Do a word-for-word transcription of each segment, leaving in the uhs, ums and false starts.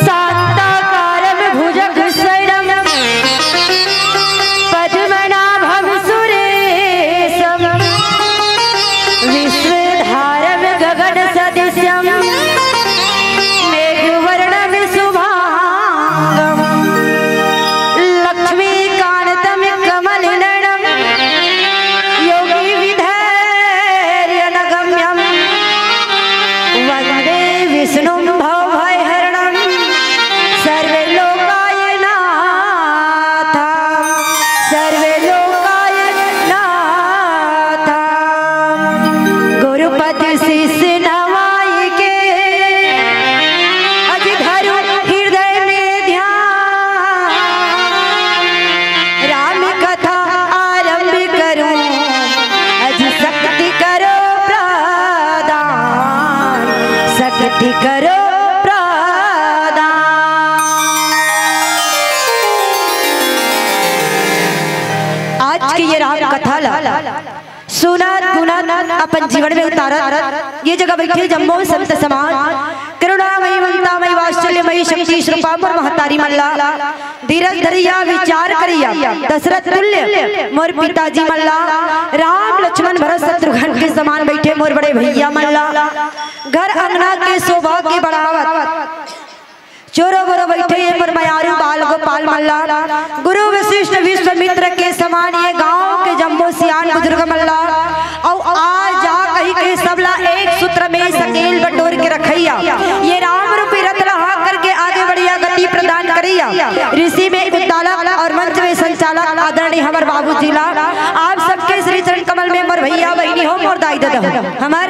शान्ताकारं भुजगशयनं पद्मनाभं सुरेशं विश्वधारं गगनसदृशं मेघवर्णं शुभाङ्गं लक्ष्मीकान्तं कमलनयनं योगिविधैर्यनगम्यं वन्दे विष्णुं भवभयहरणं सर्वलोकाय नाथं, सर्वलोकाय नाथं। गुरुपद शीश नवाई के अज धरु हृदय में ध्यान, राम कथा आरंभ करूं, अज शक्ति करो प्रदान, शक्ति करो प्रदान। आज के ये राम कथा ला सुनत गुनत अपन जीवन में उतारत ये जगह बैठे जम्मो संत समाज, करुणामयी ममतामयी वात्सल्यमयी शक्ति स्वरूपा मोर महतारी मन ला, धीरज धरइया विचार करइया दशरथ तुल्य मोर पिताजी मन ला, राम लक्ष्मण भरत शत्रुघ्न के समान बैठे मोर बड़े भैया मन ला, घर अंगना के शोभा के बढ़ावत चोरो बोरो बइठे ये मोर मयारू बाल गोपाल मन ला, गुरु वशिष्ठ विश्वामित्र के समान ये गांव के जम्मो सियान बुजुर्ग मन ला, अउ आ जा कहि के सबला एक सूत्र में सकेल बटोर के रखइया, ये राम रूपी रथ ला हाँक करके आगे बढ़िया गति प्रदान करइया, ऋषि में उद्दालक अउ मंच में संचालक आदरणीय हमर बाबूजी ला, आप सबके श्री चरण कमल में मोर भइया बहिनी हो, मोर दाई ददा हो। हमर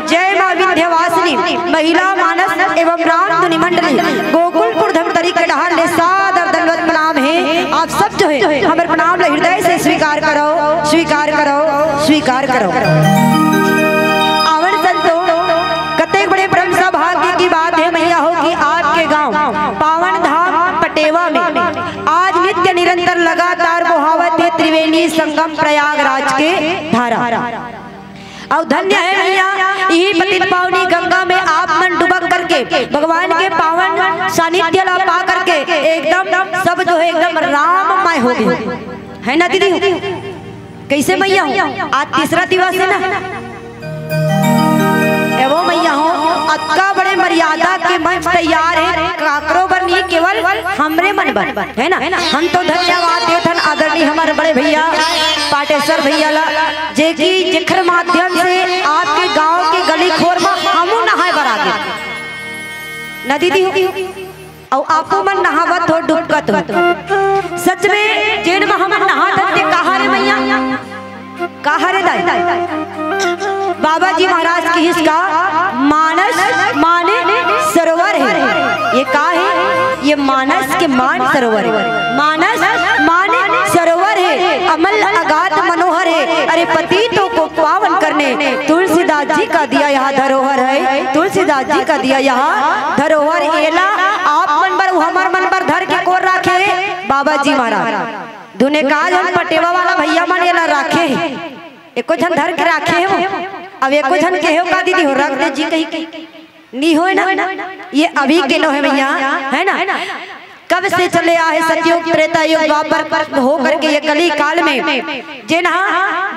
जय माँ विंध्यवासिनी महिला मानस एवं राम धुनी मंडली गोकुलपुर धमतरी के डहार ले सादर दंडवत प्रणाम हे। आप सब जो हे हमर प्रणाम ला हृदय से स्वीकार करो, स्वीकार करो, स्वीकार करो। आवन संतो, कतेक बड़े परम सौभाग्य की बात हे मैया हो कि आपके गांव पावन धाम पटेवा में आज नित्य निरंतर लगातार बोहावत हे त्रिवेणी संगम प्रयागराज के धारा। अउ धन्य हे मैया, इही पतित पावनी गंगा में आप मन डुबक करके भगवान के पावन सानिध्य ला पा करके एकदम सब जो हे एकदम राममय हो गे, हे ना दीदी? कइसे मैया हो? आज तीसरा दिवस हे ना? एवो मैया हो, अतका बड़े मर्यादा के मंच तैयार हे, काकरो बर नहीं, केवल हमरे मन बर, हे ना? हम तो धन्यवाद देथन आदरणीय हमर बड़े भइया पाटेश्वर भइया ला, जे कि जेखर माध्यम से आपके गांव के गली खोर म हमू नहाय बर आगे। ना दीदी हो? अउ आपो मन नहावत हो, डुबकत हो। सच में जेन म हमन नहात हन ते कहा रे मैया? कहा रे दाई? बाबा जी महाराज किहिस का मानस माने सरोवर हे। ये का हे? ये मानस के मान सरोवर हे। मानस माने सरोवर हे, अमल अगाध मनोहर हे। अरे पतितों को पावन करने तुलसीदास जी का दिया यहाँ धरोहर है, तुलसीदास जी का दिया यहाँ धरोहर। एला आप मन बर, हमर मन बर धर के कोन राखे? बाबा जी महाराज। धुनेकाल हम पटेवा वाला भइया मन एला राखे हे, एको झन धर के राखे हे वो। अब एको झन कहे हो का दीदी हो रख दे जी कहि के? नी होय ना, ये अभी के नो हे भइया, हे ना? कब से चले आ हे सतयुग, त्रेता युग, द्वापर हो करके ये कली काल में जेन हा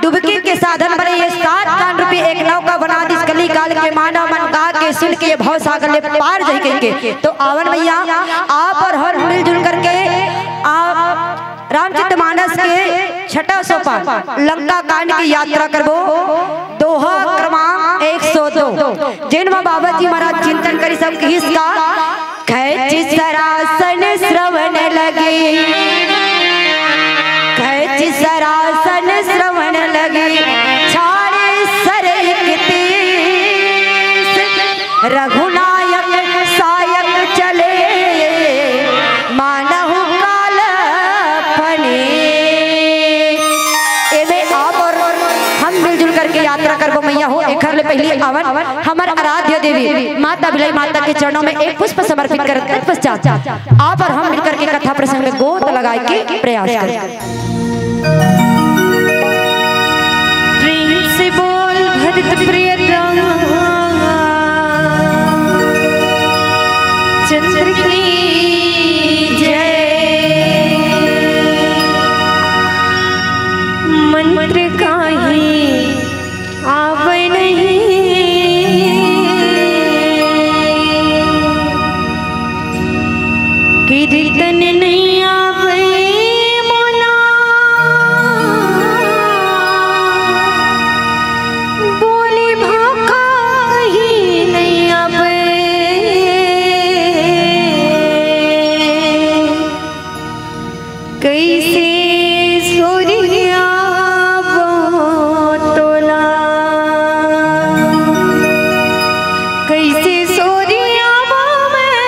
डुबकी के साधन बने, ये सात कान रूपी एक नौका बना दिस। कली काल के मानव मन गा के सुन के ये भव सागर ले पार जाही कहिके। तो आवन भइया, आप अउ हम मिलजुल करके आप रामचरित मानस के छठा सोपान लंका कांड की यात्रा करबो, दोहा क्रमांक एक सौ दो, जेन म बाबा जी महाराज चिंतन करिस अउ किहिस का, खैंचि सरासन श्रवण लगी, खैंचि सरासन श्रवण लगी, छाड़े सर इकतीस, रघुनायक सायक चले, मानहु काल फनी। एमे आप अउ हम मिलजुल करके यात्रा करबो मैया हो। एखर ले पहिली आवन हमर आराध्य देवी माता भिलाई माता के चरणों में एक पुष्प समर्पित करत तत्पश्चात आप अउ हम मिलकर के कथा प्रसंग में गोत लगाए के प्रयास करें। प्रेम से बोल भरत प्रियतम चंद्र की जय। मंत्र काही आवे नहीं, कीर्तन नहीं आवे मोला, बोली भाखा ही नहीं आवे। कइसे सुरियावों तोला, कइसे सुरियावों मैं,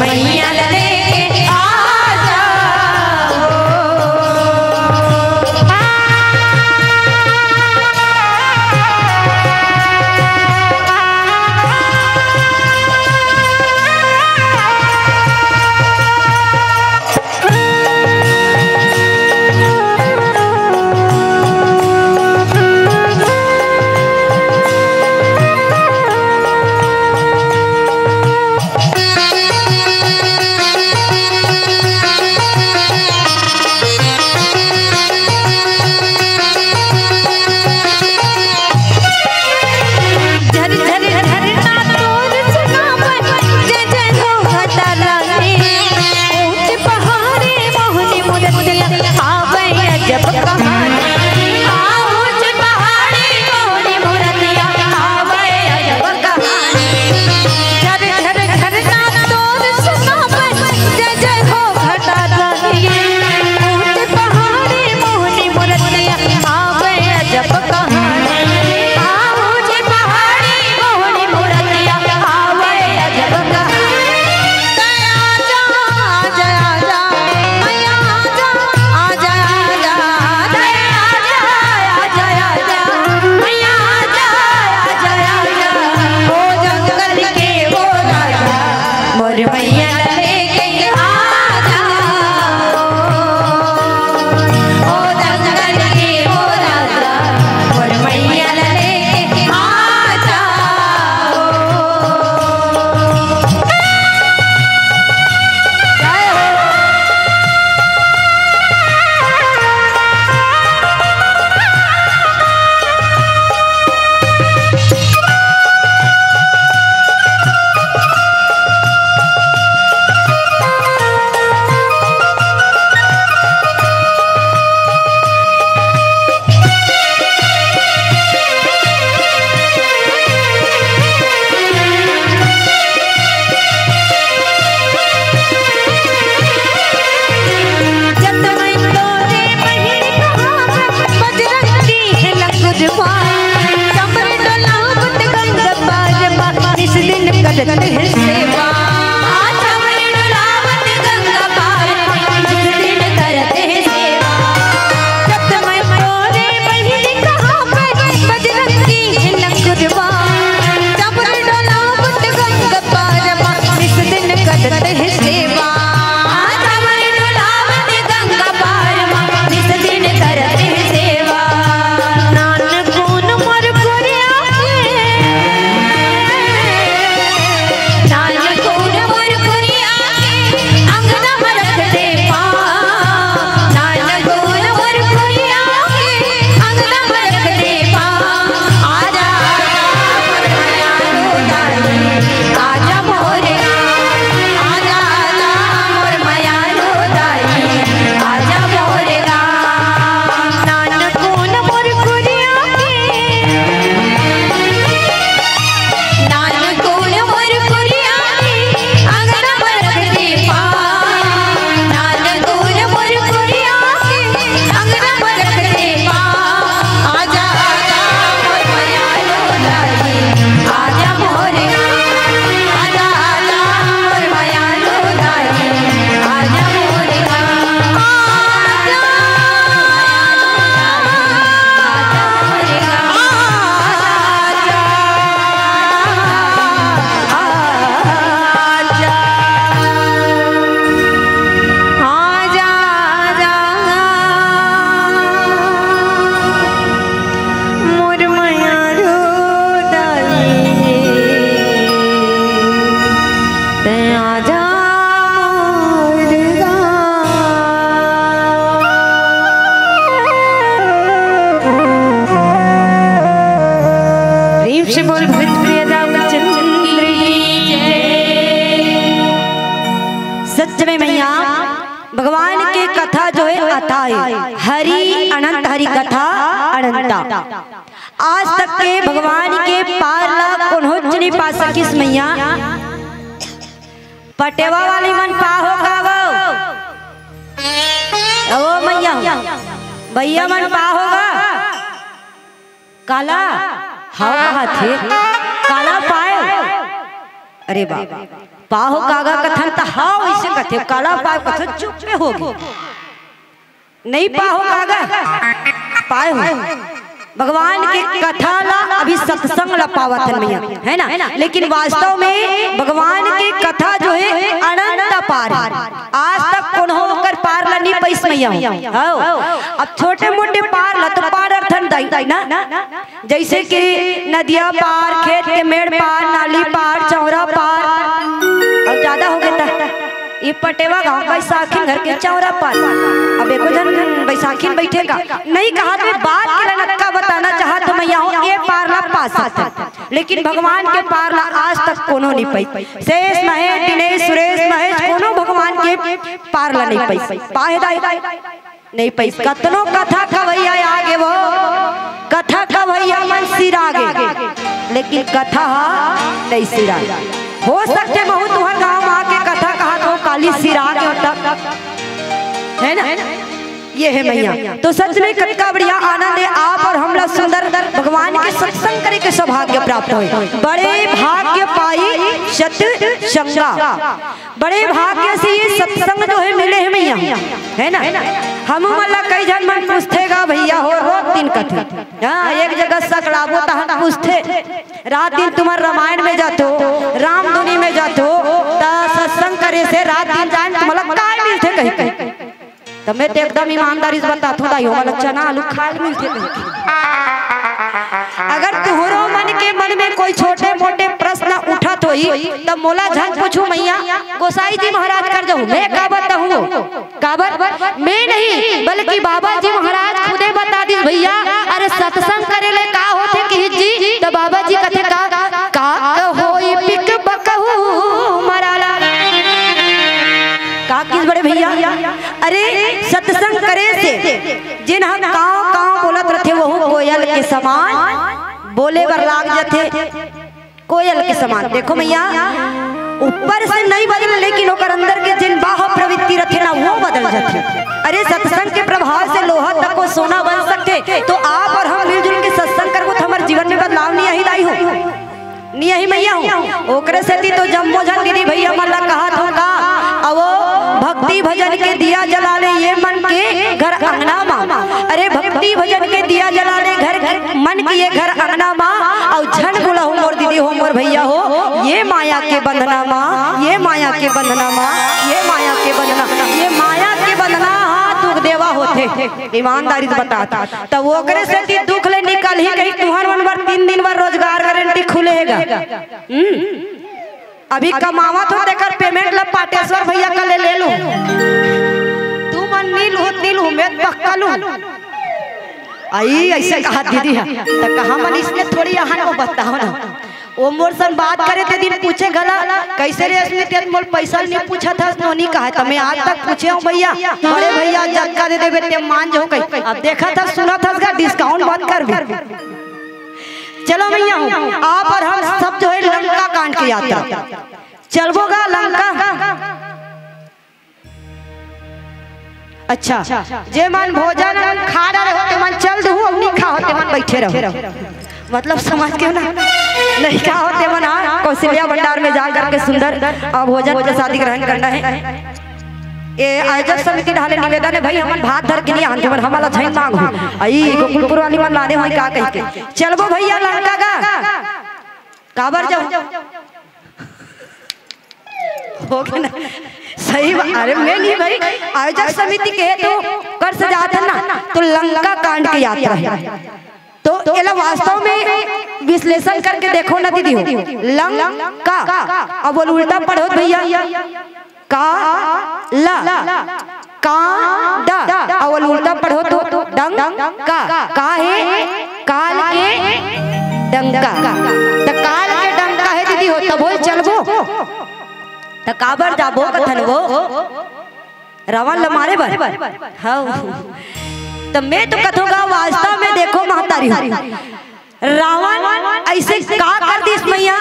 मैया ला लेके आ जाओ। झर झर झरना तोर सुनावत, जय जय हो घटा रानी। ऊंच पहाड़ी मोहनी मूरतिया, आवे अजब कहानी। आ ऊंच पहाड़ी मोहनी मूरतिया, आवे अजब कहानी। झर झर झरना तोर सुनावत, जय जय हो घटा रानी। ऊंच पहाड़ी मोहनी मूरतिया, आवे अजब कहानी। ऊंच पहाड़ी मोहनी मूरतिया, आवे अजब कहानी। आजा, आजा, आजा, मैया आजा, आजा, आजा, आजा, आजा, आजा, मैया आजा, आजा, आजा, ओ जंगल के ओ राजा, मोर मैया ला लेके आजा, ओ जंगल के ओ राजा, मोर मैया ला लेके आजा। जय हो। जत मैं तोरे बहिन कहावत, बजरंगी है लंगुरवा। कमर डोलावत गंगा पार बा, निस दिन करत है सेवा। कमर डोलावत गंगा पार बा, निस दिन करत है सेवा। जत मैं तोरे बहिन कहावत, बजरंगी है लंगुरवा। कमर डोलावत गंगा पार बा, निस दिन करत है सेवा। कमर डोलावत गंगा पार बा, निस दिन करत है सेवा। नानकुन मोर कुरिया के, नानकुन मोर कुरिया के, अंगना म रख दे पाँव। नानकुन मोर कुरिया के, अंगना म रख दे पाँव। आजा, आजा, मोर मयारू दाई, आजा मोरे गाँव। आजा, आजा, मोर मयारू दाई, आजा मोरे गाँव। नानकुन मोर कुरिया के, नानकुन मोर कुरिया के, अंगना म रख दे पाँव। नानकुन मोर कुरिया के, अंगना म रख दे पाँव। आजा, आजा, मोर मयारू दाई, आजा मोरे गाँव। आजा, आजा, मोर मयारू दाई, आजा मोरे गाँव। आजा, आजा मोरे गाँव। आजा, आजा, आजा। आजा, आजा, मोर मयारू दाई, तैं आजा मोर गाँव। प्रेम से बोल भक्त प्रिय रामचंद्र की जय। सच में मैया, भगवान के कथा जो है अथाह है, हरि अनंत, हरि कथा अनंता। आज तक के भगवान के पार ला कोनोच नहीं पा सकिस मैया। पटेवा वाली मन पाहो का वो? ओ मैया, भैया मन पाहो का? काला? हाँ, कहा थे। काला पाए? अरे बाप। पाहो कागा कथन त हाव, अइसे कथे, काला पाव कथन, चुप में हो गे। नहीं पाहो कागा, पाए हो। भगवान के कथा ला अभी सत्संग ला पावत हन मैया, है ना? लेकिन वास्तव में भगवान के कथा जो है अनंत पार है। आज तक कोनो ओकर पार ला नहीं पइस मैया हो। हव। अब छोटे मोटे पार ला तो पार अरथन दाई ना, जइसे कि नदिया पार, खेत के मेड़ पार, नाली पार, चौरा पार, अउ जादा हो गे त ये पटेवा गांव बैसाखी घर के चौरा पार। अब एको झन बैसाखी बइठे का नहीं कहा, तो बात के ला नतका बताना चाहत हंव मैया हो, ए पार ला पा सकत, लेकिन भगवान के पार ला आज तक कोनो नहीं पइस। शेष महेश, दिनेश, सुरेश, महेश, कोनो भगवान के पार ला नहीं पइस। पाहे दाई? नहीं पइस। कतनो कथा कवैया आगे वो, कथा कवैया मन सिरागे, लेकिन कथा हा नहीं सिरागे। हो सकथे महूं तुंहर गांव म आके कथा कहत हों, काली सिरागे हो तब, है ना? ये है मैया। तो सच में कतका बढ़िया आनंद है, आप और हमला सुंदर भगवान के सत्संग करे के सौभाग्य प्राप्त होय। बड़े भाग्य पाई सतसंगा। बड़े भाग्य से ये सत्संग जो है मिले है मैया, है ना? हमू मन ला कई झन मन पूछथे गा भैया हो, रोज दिन कथे। हाँ, एक जगह सकड़ाबो तहन पूछथे, रात दिन तुंहर रामायण में जाथो, रामधुनी में जाथो, त सत्संग करे से रात दिन जाए तुमला काय मिलथे कहिके। त मैं तो एकदम ईमानदारी से बताथों दाई हो, मोला चना आलू खाए ल मिलथे कहिके। अगर तुंहरो मन के मन में कोई छोटे मोटे प्रश्न उठत होही, त मोला झन पूछहू मैया, गोसाई जी महाराज कर जाहू, मैं का बताहूं? काबर? मैं नहीं, बल्कि बाबा जी महाराज खुदे बता दिस भैया। अरे सत्संग करे ले का होथे किहिस जी, त बाबा जी कथे का, का होई पिक बकहू मराला। का किहिस बड़े भैया? अरे सत्संग करे से जेन ह कांव कांव बोलत रथे, वहू कोयल के समान बोले बर लाग जथे। कोयल के समान। देखो मैया, ऊपर से नहीं बदले, लेकिन ओकर अंदर के जेन बाह्य प्रवृत्ति रथे ना, वो बदल जाथे। अरे सत्संग के प्रभाव से लोहा तक वो सोना बन सकथे, तो आप और हम मिलजुल के सत्संग करबो तो हमर जीवन में बदलाव नहीं आही दाई हो, नहीं आही मैया हो। ओकरे सेती तो जम्मो झन दीदी भैया मन ला कहत हों का, अवो भक्ति भजन के दिया जला ले ये मन के घर अंगना मा। अरे भक्ति भजन के दिया जला ले घर, घर मन के ये घर अंगना मा, अउ झन भुलाहू मोर दीदी हो, मोर भैया हो, ये माया के बंधना मा, ये माया के बंधना मा, ये माया के बंधना, ये माया के बंधना हा दुख देवा होथे। ईमानदारी से बतात, त ओकरे सेती दुख ले निकलही कहिके तुंहर मन बर तीन दिन बर रोजगार गारंटी खुले हे गा। हम्म। अभी कमावत हों, तेकर payment ला पाटेश्वर भैया करा ले, ले लूं। तुमन नी लूहू, नी लूहू, मैं पक्का लूं। अई, अइसे कहत दीदी ह, त कहा मन इसने थोड़ी अहन वो बताओ ना। वो मोर संग बात करे ते दिन पूछे घला, "कइसे रे इसने ते मोर पइसा नी पूछत हस, नोनी कहा?" त मैं आज तक पूछे हों भैया, बड़े भैया जतका दे देबे ते मान जाहूं कहि। अब देखत हस, सुनत हस गा, discount मत करबे। चलो भैया हो, आप और हम सब जो है लंका कांड की यात्रा। चलबो गा लंका? अच्छा, जे मन भोजन खा डरे हो, ते मन चल दहू, अउ नी खा हो, ते मन बइठे रहो। मतलब समझ के ना, नहीं खा हो, ते मन, हाँ, कौशल्या भंडार में जा करके सुंदर, अ, भोजन प्रसादी ग्रहण करना है। ए आयोजक समिति डहार ले निवेदन हे भई, हमन भात धर के नी आन, तुमन हमला झन मांगहू। अई गोकुलपुर वाली मन लाने होई का कहिके। चलबो भैया लंका गा? काबर जाहू? हो गे ना? सही बा-, अरे मैं नहीं भई, आयोजक समिति के तो कर सजात हे ना, तो लंका कांड की यात्रा हे। तो एला वास्तव में विश्लेषण करके देखो ना दीदी हो, लंका, अब वो उल्टा पढ़ो भैया, का, ला, कांड, अब वो उल्टा पढ़ो तो डंका, का हे? काल के डंका। त काल के डंका हे दीदी हो, तभो चलबो। त काबर जाबो कथन वो? रावण ल मारे बर? हव। त मैं तो कथों गा, वास्तव में देखो महतारी हो, रावण अइसे का कर दिस मैया,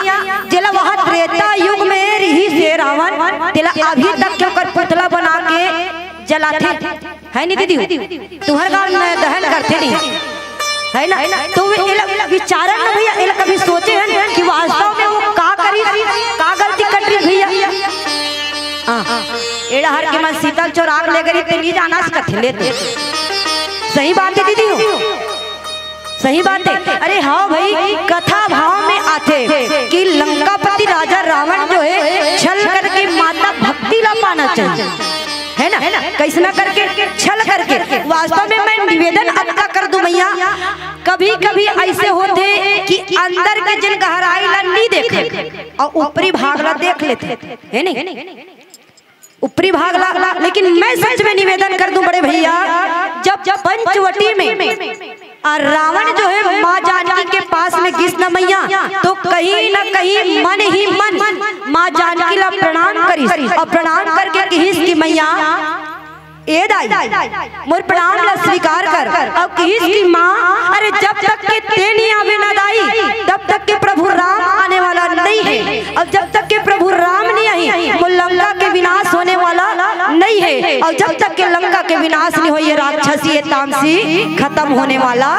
जेला वहाँ त्रेता युग में रिहिस हे रावण, तेला अभी तक के ओकर पुतला बना के जलाथे, है नी दीदी? तुंहर गाँव में दहन करथे नी? है ना? तो वे एला विचारन ना भैया, एला कभी सोचे हन कि वास्तव में वो का करी, का गलती कर रही भैया? हाँ, एड़ा हर के मन सीतल चोराक ले गरी ते नहीं जाना सकत ले तो। सही बात है दीदी हो, सही बात है। अरे हाँ भाई, कथा भाव में आथे कि लंकापति राजा रावण जो है छल करके माता भक्ति ला पाना चाहिए, है ना? कैसना करके? छल करके। वास्तव में मैं निवेदन अतका कर दूं मैया, कभी कभी ऐसे होथे कि अंदर के जिन गहराई ला नहीं देखे और ऊपरी भाग ला देख लेथे, है नहीं? ऊपरी भाग ला। लेकिन मैं सच में निवेदन कर दूं बड़े भैया, जब जब पंचवटी में और रावण जो है माँ जानकी के पास में गिस न मैया, तो कहीं ना कहीं मन ही मन माँ जानकी ला प्रणाम करिस और प्रणाम करके कहिस कि मैया, ए दाई, मोर प्रणाम ला स्वीकार कर। अब कहिस कि माँ, अरे जब तक के ते नहीं आवे ना दाई, तब तक के प्रभु राम आने वाला नहीं है। अब जब तक के प्रभु राम नहीं आई, वो लंका के विनाश होने वाला नहीं है। और जब तक के लंका के विनाश नहीं हो, ये राक्षसी, ये तामसी खत्म होने वाला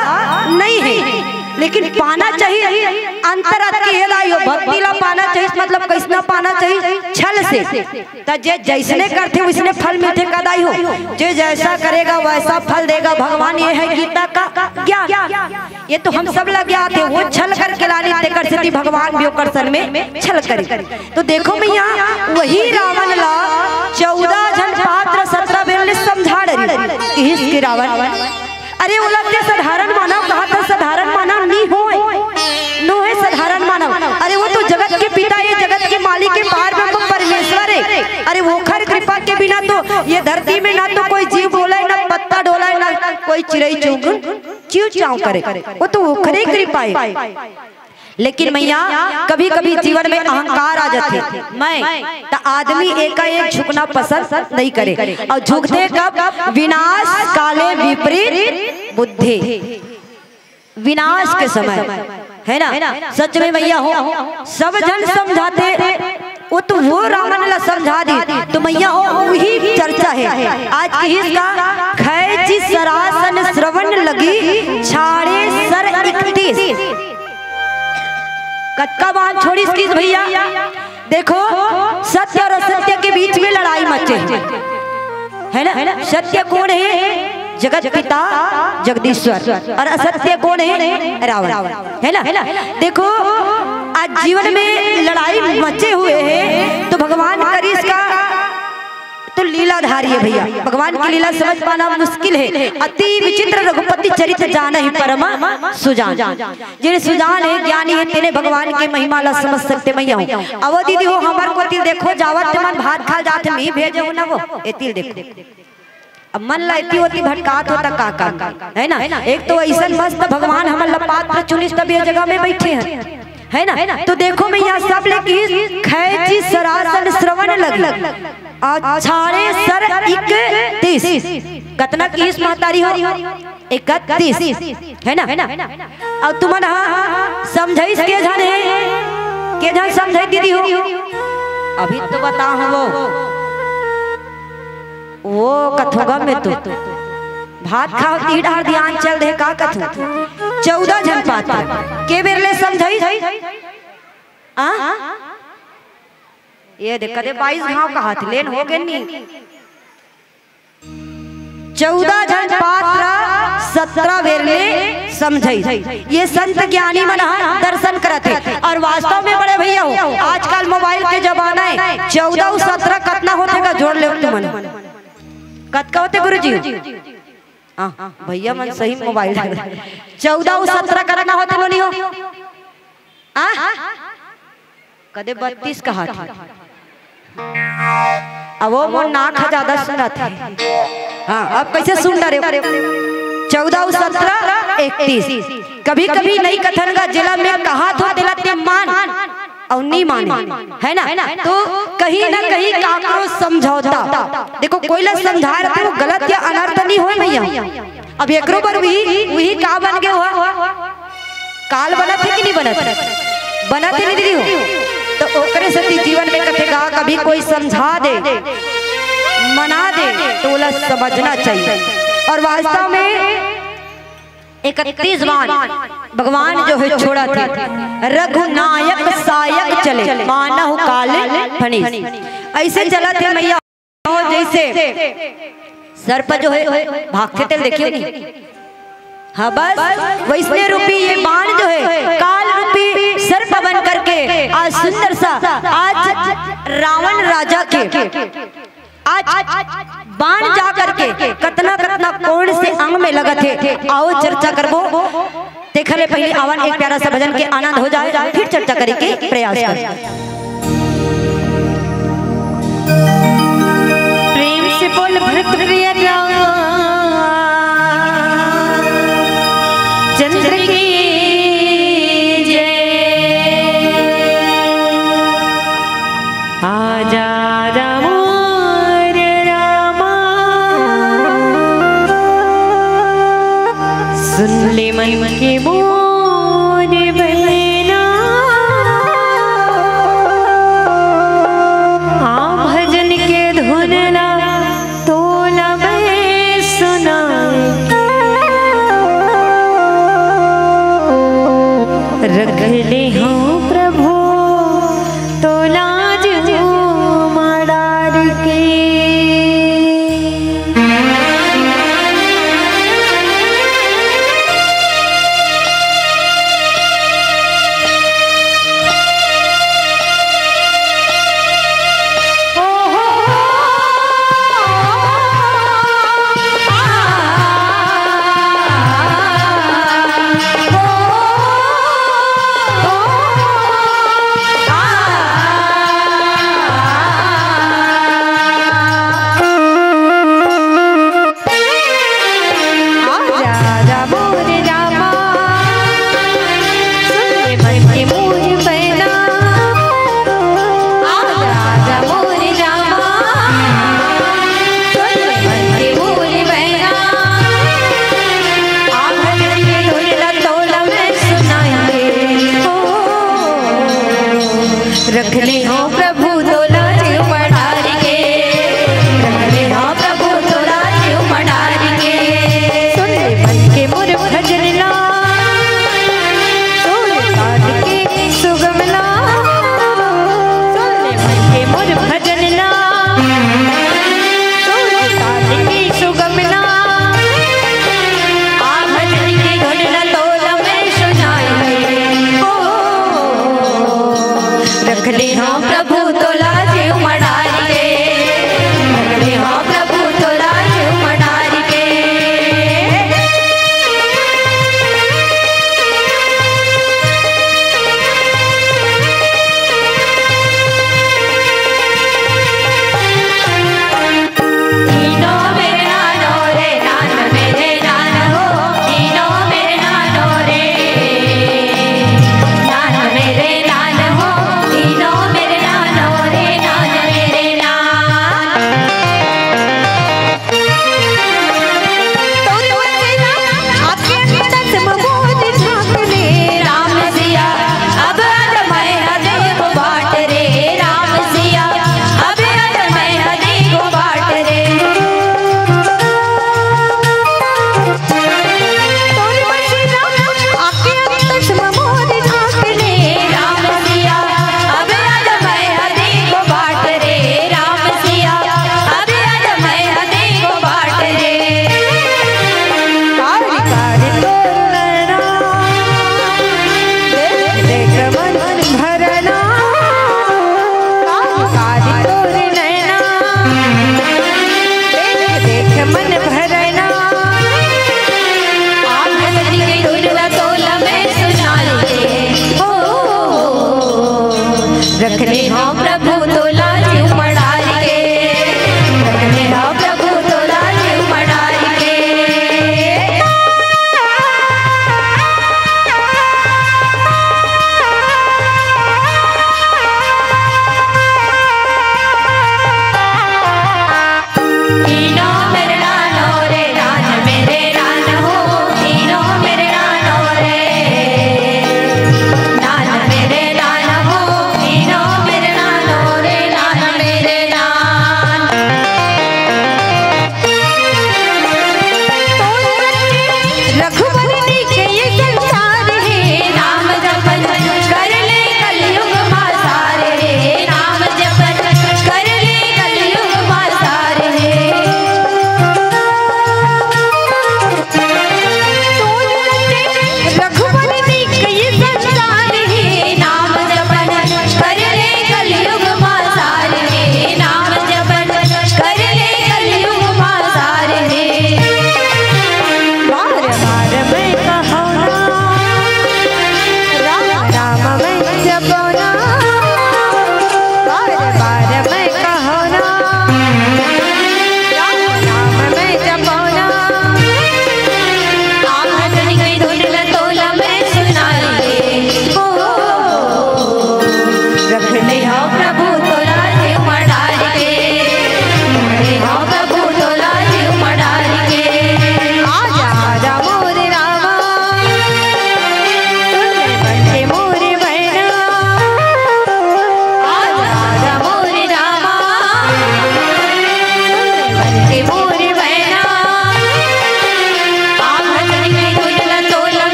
नहीं है। लेकिन पाना चाहिए अंतरात्मा के, हे दाई हो, भक्ति ला पाना चाहिए। मतलब कैसना पाना चाहिए? छल से। त जे जैसने करथे वैसने फल मिलथे का दाई हो। जे जैसा करेगा वैसा फल देगा भगवान, ये है गीता का ज्ञान। ये तो हम सब ला ज्ञात है, वो छल करके लानी, तेकर सेती भगवान भी ओकर सन में छल करे। तो देखो मैया, वही रावण ला चौदह झन पात्र सत्रह बेर ले समझा डरी। इहिस के रावण, अरे ओला ते साधारण मानव कहा था, साधारण मानव नी होय, नो है साधारण मानव। अरे वो तो जगत के पिता, ये जगत के मालिक, ये पार ब्रह्म परमेश्वर है। अरे ओखर कृपा के बिना तो ये धरती में ना तो कोई जीव बोले, ना पत्ता डोले, ना कोई चिड़ई चुग चिव चाव करे, वो तो ओखरे कृपा है। लेकिन मैया, कभी-कभी जीवन में अहंकार आ जाथे, मैं, त आदमी एकाएक झुकना पसंद नहीं करे। और झुकथे कब? विनाश काले विपरीत बुद्धि, विनाश के समय, है ना? सच में मैया हो, सब झन समझाथे, वो तो वो रावण ला समझा दी, तो मैया हो, वही चर्चा है आज की। इसका खैची सरासन श्रवण लगी, छाड़े सर इकतीस। कतका बांध छोड़िस किस भैया? देखो, सत्य और असत्य के बीच में लड़ाई मचे, है ना? सत्य कौन है? जगत पिता जगदीश्वर। और असत्य कौन है? रावण, है ना? देखो, आज जीवन में लड़ाई मचे हुए है, तो भगवान करिस का तो लीलाधारी है भैया। भगवान की लीला समझ पाना मुश्किल है। अति विचित्र रघुपति चरित जानहि परम सुजान। जेने सुजान है, ज्ञानी है, तेने भगवान के महिमा ला समझ सकथे। मैया हो, अवो दीदी हो, हमर कोती देखो, जावत ते मन भात खा जात, मी भेजे हो ना वो, एती ल देखो। अब मन ला एती ओती भटकात हो त का काम, है ना? एक तो ऐसन मस्त भगवान हमन ला पात्र चुनिस, तब ये जगह में बैठे हैं, है ना? तो देखो मैया, सब ले किहिस खैची सरासन श्रवण लगी, और छाड़े सर इकतीस। कतना किहिस महतारी हो? इकतीस, है ना? और तुमन हा समझाइस के झन है, के झन समझाई दीदी हो? अभी तो बता हूँ वो, वो कथोगा में तो भात खाओ ती डार ध्यान चल दे का कथू। चौदह झन पात्र के बेर ले समझाइस? आ? ये देख, कदे बाईस घाव कहा थे, लेन हो गए नी। चौदह झन पात्र सत्रह बेर ले समझाइस। ये संत ज्ञानी मन ह दर्शन करत हे। और वास्तव में बड़े भैया हो, आजकल मोबाइल के जमाना है, चौदह अउ सत्रह कतना होथे गा, जोड़ ले तुमन। कतका होथे गुरुजी? हाँ, भैया मन सही मोबाइल। चौदह अउ सत्रह कतना होथे नोनी हो? आ? कदे बत्तीस कहा थे। अब वो मोर नाक ह ज्यादा सुनत हे। हाँ, अब कैसे सुन डरे? चौदह अउ सत्रह, इकतीस। कभी-कभी नई कथन का जिला में कहा थो तेला ते मान अउ नी माने, है ना? तो कहीं ना कहीं काकरो समझौता। देखो, कोई ला समझा रहे थे, वो गलत या अनर्थ नहीं होय भैया। अब एकरो बर वही, वही का बन गए हो? काल बनत हे कि नहीं बनत? बनत हे नहीं दीदी हो? तो ओकरे सेती जीवन में कथे गा, कभी कोई समझा दे, मना दे, तो ओला समझना चाहिए। और वास्तव में इकतीस बाण भगवान जो हे छोड़त हे, रघुनायक सायक चले, मानव काल फनीस। अइसे चलत हे मैया, जइसे सर्प जो हे भागथे तेला देखियो नहीं। हाँ, बस वइसने रूपी ये बाण जो हे, काल रूपी सर्प बन करके आज सुंदर सा, आज रावण राजा के आज बाण जा करके कतना कतना कोण से अंग में लगत हे, आओ चर्चा करबो। तेखर ले पहिली आवन एक प्यारा सा भजन के आनंद हो जाए, फिर चर्चा करे के प्रयास करबो। प्रेम से बोल भरत प्रिय राम चंद्र की जय। आजा आजा मोर रामा, सुन ले मन के मोर बहना। आ भजन के धुन ला तोला मैं सुना, रख ले हूँ प्रभु तोला जो मड़ार के।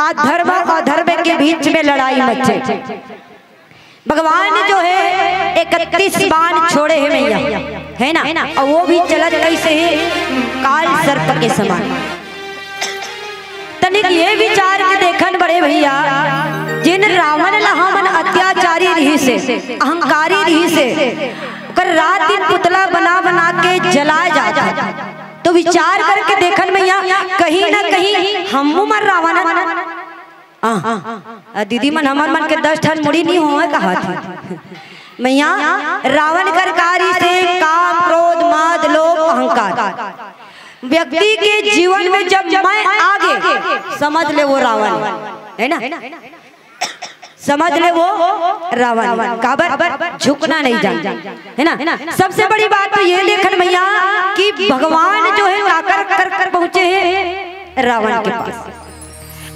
अधर्म और धर्म के बीच में लड़ाई मचे। भगवान जो है इकतीस बाण छोड़े हे मैया, है ना? और वो भी चलत कैसे हे? काल सर्प के समान। तनिक ये विचार के देखन बड़े भैया, जिन रावण ला हमन अत्याचारी रिहिस हे, अहंकारी रिहिस हे, ओकर रात दिन पुतला बना बना के जलाए जात हे। तो विचार करके देखन मैया, कहीं ना कहीं हमू मन रावण आ, आ, दीदी मन, हमर मन के दस ठन मुड़ी नहीं होवय कहाथे। मैया, रावण कर का रिहिस हे? काम, क्रोध, मद, लोभ, अहंकार। व्यक्ति के जीवन में जब मैं आ गे, समझ ले वो रावण हे, है ना? समझ ले वो रावण हे। काबर? झुकना नहीं जान, है ना? सबसे बड़ी बात तो ये देखन मैया कि भगवान जो है काकर कर, कर पहुंचे हे रावण के पास।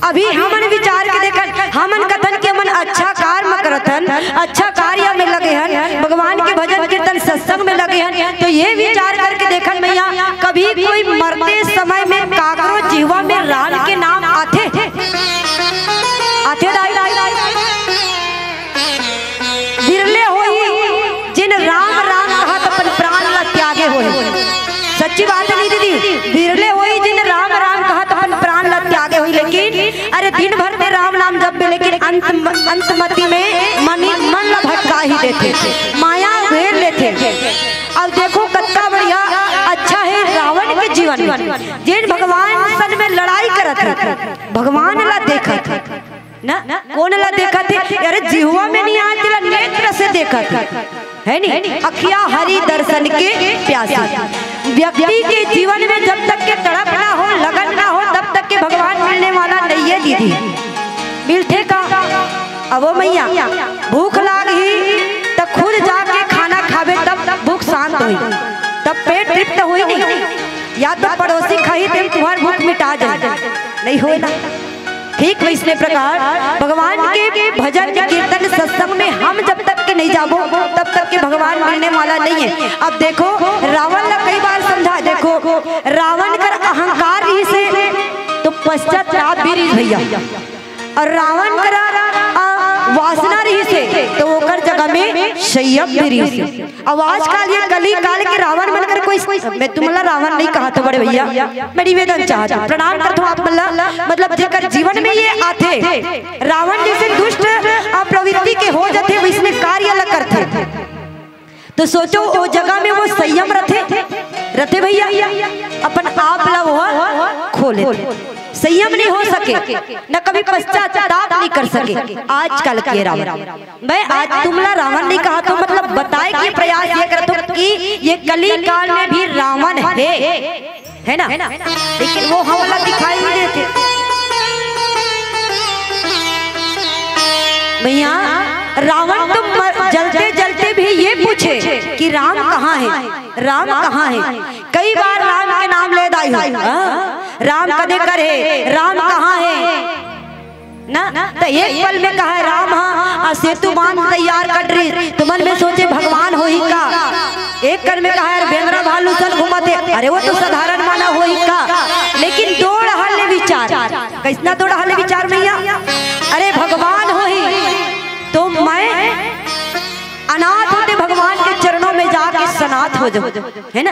अभी हमन विचार के देखन, हमन कथन कि हमन अच्छा कार्य म करत हन, अच्छा कार्य में लगे हन, भगवान के भजन कीर्तन सत्संग में लगे हन, तो ये विचार करके देखन मैया, कभी कोई मरते समय में काकरो जिहवा में राम के नाम आथे? आथे दाई? बिरले होही जिन राम राम कहत अपन प्राण ला त्यागे होही। सच्ची बात हे नहीं दीदी? बिरले होही जिन राम राम कहत अपन प्राण ला त्यागे होही। लेकिन अरे दिन भर में राम नाम जपबे, लेकिन अंत, अंतमति में मन, मन ला भटका ही देथे, माया घेर लेथे। अब देखो कतका बढ़िया, अच्छा हे रावण के जीवन में, जेन भगवान सन में लड़ाई करत हे, भगवान ला देखत हे ना, कोन ला देखत हे? अरे जिहवा में नहीं आय, तेला नेत्र से देखत हे, है नी? अखिया हरि दर्शन के प्यासी। व्यक्ति के जीवन में जब तक के तड़प ना हो, लगन ना हो, तब तक के भगवान मिलने वाला नहीं हे दीदी। मिलथे का? अब वो मैया, भूख लाग ही त खुद जाके खाना खाबे, तब भूख शांत होही, तब पेट तृप्त होही नहीं। या तो पड़ोसी खाही, तेम तुहार भूख मिटा जाही, नहीं होय ना? ठीक वैसने प्रकार भगवान के भजन कीर्तन सत्संग में हम जब तक के नहीं जाबो, तब तक के भगवान मिलने वाला नहीं हे। अब देखो, रावण ला कई बार समझा, देखो, रावण कर अहंकार रिहिस हे तो पश्चाताप भी रिहिस भैया, और रावण करा, आ, वासना रिहिस हे तो ओकर जगह में संयम भी रिहिस हे। अब आजकल ये कली काल के रावण मन कर कोई, मैं तुमन ला रावण नहीं कहत हों बड़े भैया, मैं निवेदन चाहत हों, प्रणाम करत हों आप मन ला, मतलब जेकर जीवन में ये आथे, रावण जैसे दुष्ट, आ, प्रवृत्ति के हो जाथे, वैसने कार्य ला करथे, तो सोचो वो जगह में वो संयम रथे, रथे भैया, अपन आप ला वो खो लेथे। संयम नहीं हो सके, न कभी पश्चाताप नहीं कर सके। आजकल के रावण, मैं आज तुमला रावण नहीं कहत हों, मतलब बताए के प्रयास ये करत हों कि ये कली काल में भी रावण हे, है ना? लेकिन वो हमला दिखाई नहीं देथे। भैया, रावण तो मर-, जलते जलते भी ये पूछे कि राम कहाँ हे, राम कहाँ हे? कई बार राम के नाम ले दाई हो, हाँ? राम कदे कर हे, राम कहाँ हे? ना, त एक पल में कहा राम हा, आ सेतु बांध तैयार कर रही, तो मन में सोचे भगवान होही का? एक कन में कहा यार बेंदरा भालू सन घूमत हे, अरे वो तो साधारण मानव होही का? लेकिन दो डहर ले विचार, कैसना दो डहर ले विचार मैया? अरे भगवान होही तो मैं अनाथ होते भगवान के चरणों में जाके सनाथ हो जाऊं, है ना?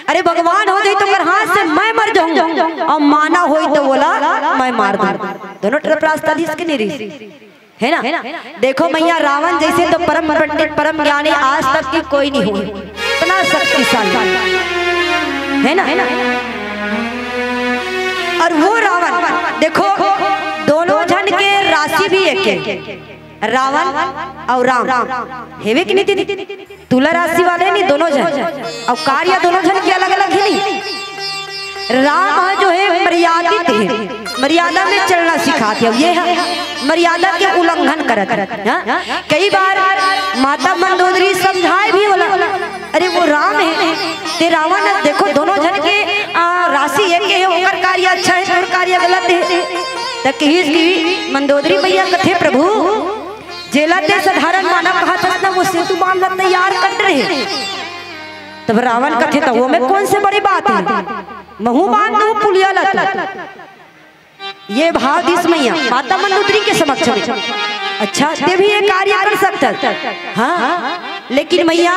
अरे भगवान हो जाई तो ओकर हाथ से मैं मर जाऊं, और मानव होई तो बोला मैं मार दूं। दोनों तरफ रास्ता दिस के नहीं रही, है ना? देखो मैया, रावण जैसे तो परम पंडित, परम ज्ञानी आज तक की कोई नहीं हुई, इतना शक्तिशाली, है ना? और वो रावण देखो, दोनों झन के राशि भी एक है, रावण और राम, हेवे कि नहीं दीदी? तुला राशि वाले नहीं दोनों झन, और कार्य दोनों झन के अलग अलग हे नहीं। राम ह जो हे मर्यादित हे, मर्यादा में चलना सिखात हे, अब ये ह मर्यादा के उल्लंघन करत हे। हाँ? कई बार माता मंदोदरी समझाए भी होला, अरे वो राम हे, ते रावण हे। देखो दोनों झन के, आ, राशि एक हे, ओकर कार्य अच्छा हे, तोर कार्य गलत हे। त कहिस कि मंदोदरी मैया कथे, प्रभु जेला ते साधारण मानव कहत हस ना, वो सेतु बांध ला तैयार कर रहे। तब रावण कथे, त वो में कौन से बड़ी बात हे, महू बांध दूं पुलिया ला तो। ये भाव दिस मैया माता मंदोदरी के समक्ष में। अच्छा, ते भी ये कार्य कर सकत। हाँ, लेकिन मैया,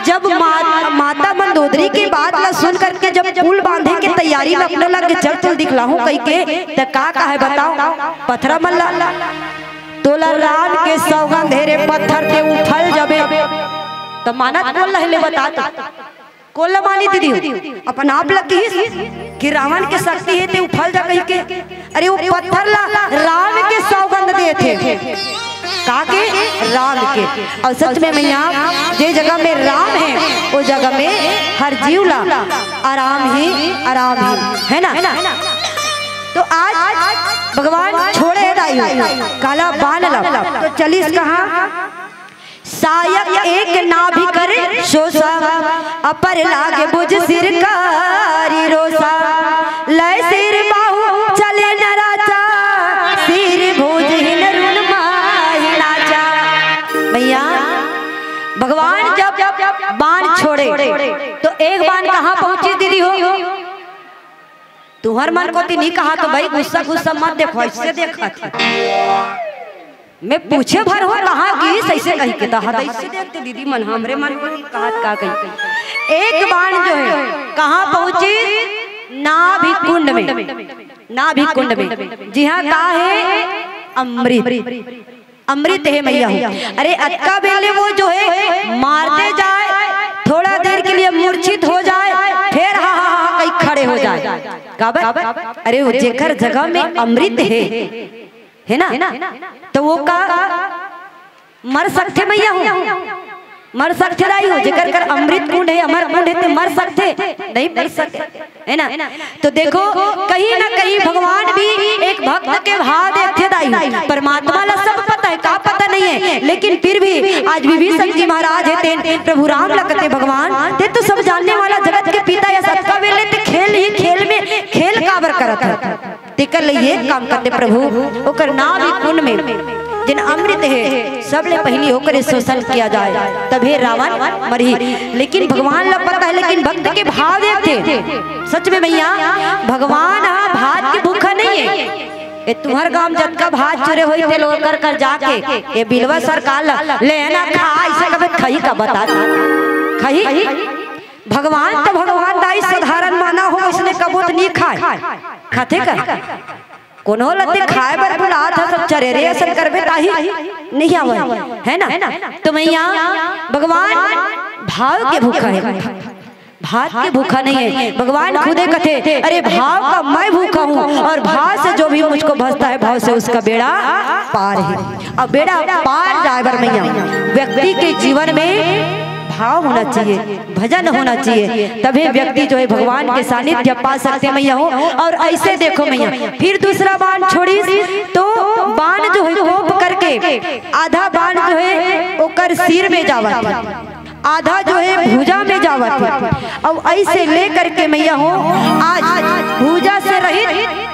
जब मा-, माता मंदोदरी के बात ला सुन करके जब पुल बांधे के तैयारी में अपने लग चल चल दिखलाहूं कह के, त का कहे बताओ? पथरा मन ला, "तोला राम के सौगंध हे रे पत्थर, ते उफल जबे।" त मानत कोन ला हे ले बता तो? कोन ला मानी दीदी हो? अपन आप ला किहिस कि रावण के शक्ति हे ते उफल जा कहि के। अरे वो पत्थर ला राम के सौगंध देथे। का के? राम के। अउ सच में मैया, जे जगह में राम हे, वो जगह में हर जीव ला आराम ही आराम हे, हे ना? तो आज भगवान छोड़े दाई हो, काला बान ला, तो चलिस कहाँ? सायक एक नाभि कर शोषा, अपर लागे भुज सिर कारी रोषा। लय सिर बाहु चले न राजा, सिर भुज हिन रुन माहि नाचा। मैया, भगवान जब बाण छोड़े, तो एक बाण कहाँ पहुंची दीदी हो? तुहर मन कोती नहीं कहा तो भाई, गुस्सा गुस्सा मत देखो, ऐसे देखा था। मैं पूछे भर हो कहाँ गिस, ऐसे कहि के दहा दई से देखते दीदी मन, हमरे मन कोती कहा का कही। एक बाण जो हे, कहाँ पहुंची? नाभि कुंड में। नाभि कुंड में। जिहाँ का हे? अमृत। अमृत हे मैया हो। अरे अतका बेले वो जो हे मारते जाए, थोड़ा देर के लिए मूर्छित हो जाए, फिर हा हा हा कहि खड़े हो जाए। काबर? अरे वो जेकर जगह में अमृत हे, हे ना, तो वो का मर सकथे मैया हो? मर सकथे दाई हो? जेकर कर अमृत कुंड हे, अमर कुंड हे, ते मर सकथे? नहीं मर सकथे, हे ना? तो देखो, कहीं ना कहीं भगवान भी एक भक्त के भाव देखथे दाई हो। परमात्मा ला सब पता हे, का पता नहीं हे, लेकिन फिर भी आज विभीषण जी महाराज हे, तेन प्रभु राम ला कथे, "भगवान, ते तो सब जानने वाला, जगत के पिता हे, अतका बेले ते खेल ही खेल में खेल काबर करत हे?" तेकर ले ये काम करते प्रभु, ओकर नाभि कुंड में जेन अमृत हे, सबले पहिली ओकरे शोषण किया जाए, तभे रावण मरही। लेकिन भगवान ला पता हे, लेकिन भक्त के भाव देखथे। सच में मैया, भगवान हा भात के भूखा नहीं हे। ए तुहर गांव जतका भात चुरे होही, ते ला ओकर कर जाके, ए बिलवा सरकार ला, "ले ना खा," ऐसे कबे खही का बता? खही? भगवान तो भगवान दाई, साधारण माना हो, इसने कबो तो नहीं खाए। खाथे का? कोनो ला ते खाए बर बुलात हे, सब चरेरे असन करबे ताही नहीं आवय, हे ना? तो मैया, भगवान भाव के भूखा हे, भात के भूखा नहीं हे। भगवान खुदे कथे, "अरे भाव का मैं भूखा हूँ और भाव से जो भी मुझको भजता है, भाव से उसका बेड़ा पार है।" अब बेड़ा पार जाए बर मैया, व्यक्ति के जीवन में भाव होना चाहिए, भजन होना चाहिए, तभी व्यक्ति जो हे भगवान के सानिध्य पा सकथे मैया हो। और ऐसे देखो मैया, फिर दूसरा बाण छोड़िस तो बाण जो हे कोप करके आधा बाण जो हे ओकर सिर में जावत हे, आधा जो हे भुजा में जावत हे। और ऐसे लेकर के मैया हो, आज भुजा से रहित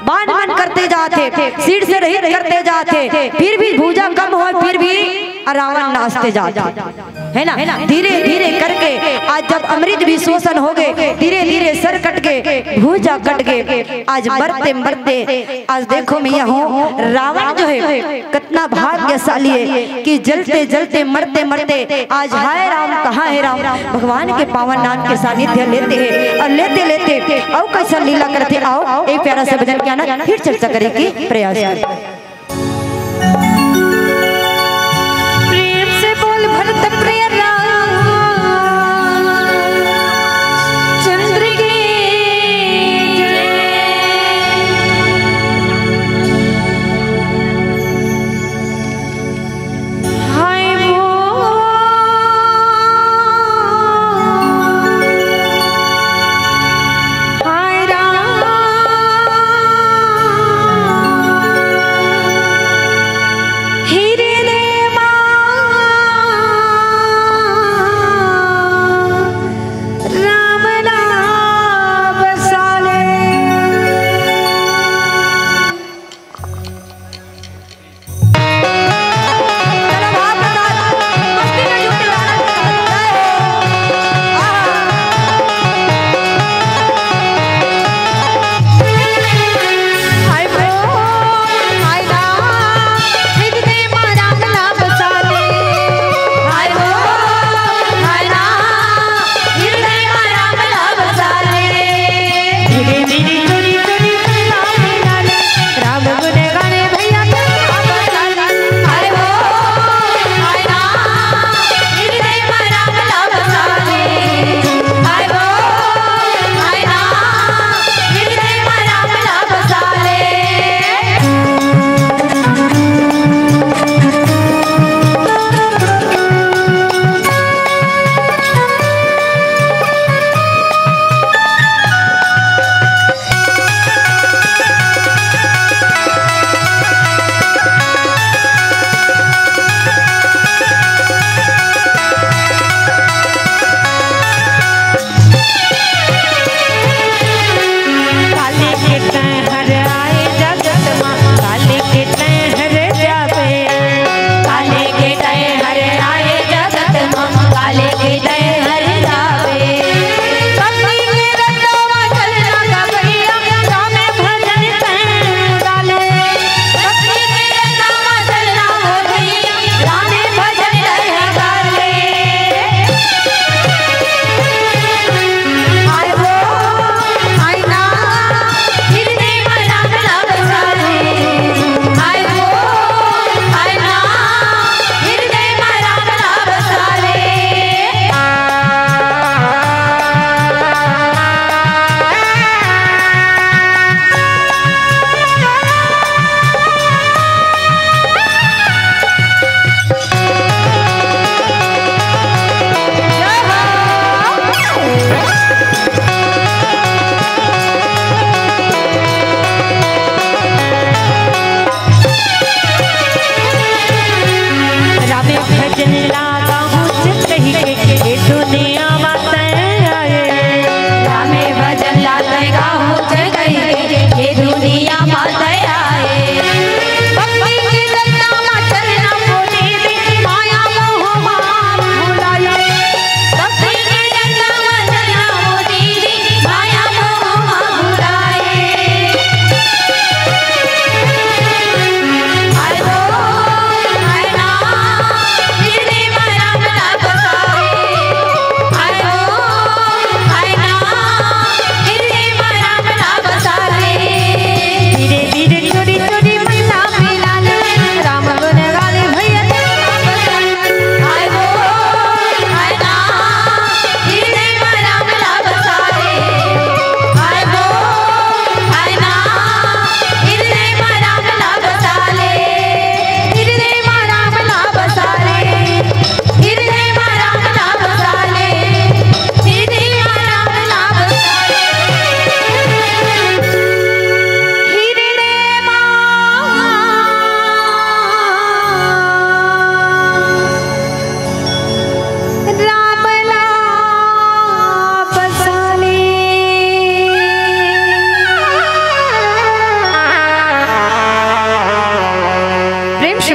बाण मन करते जात हे, सिर से रहित करते जात हे, फिर भी भुजा कम होय, फिर भी रावण नाचते जात हे, हे ना? धीरे धीरे करके आज जब अमृत भी शोषण हो गे, धीरे धीरे सर कट गे, भुजा कट गे, आज मरते मरते, आज देखो मैया हो, रावण जो हे कतना भाग्यशाली हे कि जलते जलते, मरते मरते आज हाय राम, कहाँ हे राम, भगवान के पावन नाम के सानिध्य लेथे और लेते लेते अउ कैसन लीला करथे, आओ ए प्यारा से भजन के आनंद फिर चर्चा करे के प्रयास करें। प्रेम से बोल भरत प्रिय राम चंद्र की जय। हाय वो, हाय राम,